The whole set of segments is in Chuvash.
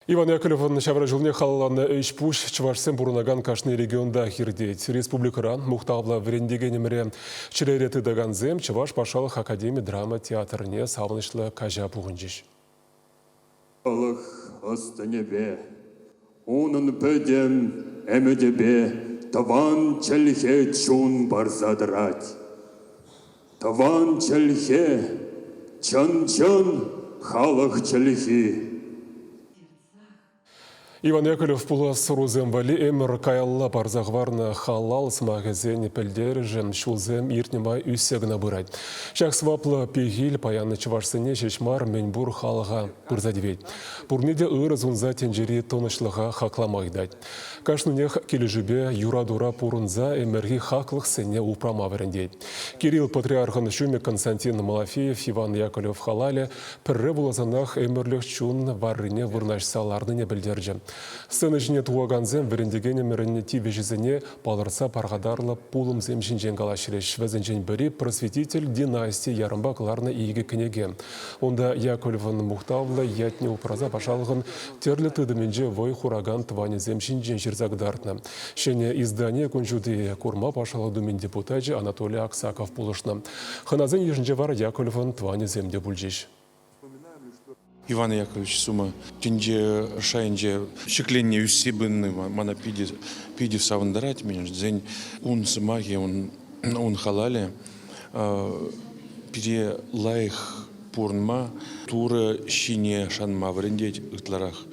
Иван Яковлевӑн ҫавра ҫулне халалланӑ ӗҫ-пуҫ чӑвашсем пурӑнакан кашни регионтах иртет. Республикӑра мухтавлӑ вӗрентекенӗмӗре чӗрере тытакансем Чӑваш патшалӑх академи драма театрне савӑнӑҫлӑ каҫа пухӑнчӗҫ. Халӑх ӑс-тӑнӗпе, унӑн пӗтӗм ӗмӗтӗпе тӑван чӗлхе чун парса тӑрать. Тӑван чӗлхе чӑн-чӑн халӑх чӗлхи. Иван Яковлев пулас ӑрусем валли ӗмӗр каялла парса хӑварнӑ халал сӑмахӗсен пӗлтерӗшӗ ҫулсем иртнӗ май ӳссе кӑна пырать. Ҫак сӑваплӑ пехил паян чӑвашсене ҫеҫ мар, мӗнпур халӑха пырса тивет. Пурне те ырӑ сунса тӗнчери тӑнӑҫлӑха хаклама ыйтать. Кашнинех килӗшӳпе юратура пурӑнса ӗмӗрхи хаклӑхсене упрама вӗрентет. Кирилл патриархӑн ҫумӗ Константин Малафеев Иван Яковлев халалӗ пӗрре вуласанах ӗмӗрлӗх чун варрине вырнаҫса ларнине пӗлтерчӗ. Сцена ҫине тухакансем вӗрентекенӗмӗрӗн тивӗҫӗсене палӑртса пархатарлӑ пулӑмсем ҫинчен калаҫрӗҫ. Вӗсенчен пӗри «Просветитель династии» ярӑмпа кӑларнӑ икӗ кӗнеке. Унта Яковлевӑн мухтавлӑ ятне упраса патшалӑхӑн тӗрлӗ тытӑмӗнче вӑй хуракан тӑванӗсем ҫинчен ҫырса кӑтартнӑ. Ҫӗнӗ издание кун ҫути курма Патшалӑх Думин депутачӗ Анатолий Аксаков пулӑшнӑ. Хӑнасен йышӗнче вара Яковлевӑн тӑванӗсем те пулчӗҫ. Иван Яковлевич сума тӗнче шайӗнче ҫӗкленни, ӳссе пыни мана питӗ, питӗ савӑнтарать. Мӗншӗн ун сӑмахӗ, ун халалӗ пире лайӑх пурӑнма, Турӑ ҫине шанма вӗрентет ытларах.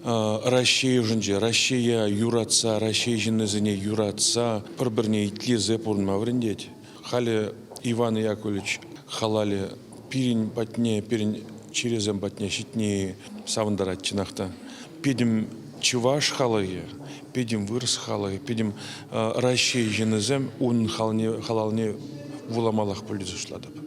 Раҫҫей ӑшӗнче, Раҫҫее юратса, Раҫҫей ҫыннисене юратса, пӗр-пӗрне итлесе пурӑнма вӗрентет. Халӗ Иван Яковлевич халалӗ пирӗн патне, пирӗн чиресем патне ҫитни савӑнтарать чӑнах та. Пӗтӗм чӑваш халӑхӗ, пӗтӗм вырӑс халӑхӗ, пӗтӗм Раҫҫей ҫыннисем ун халалне вуламаллах пуль тесе шутлатӑп.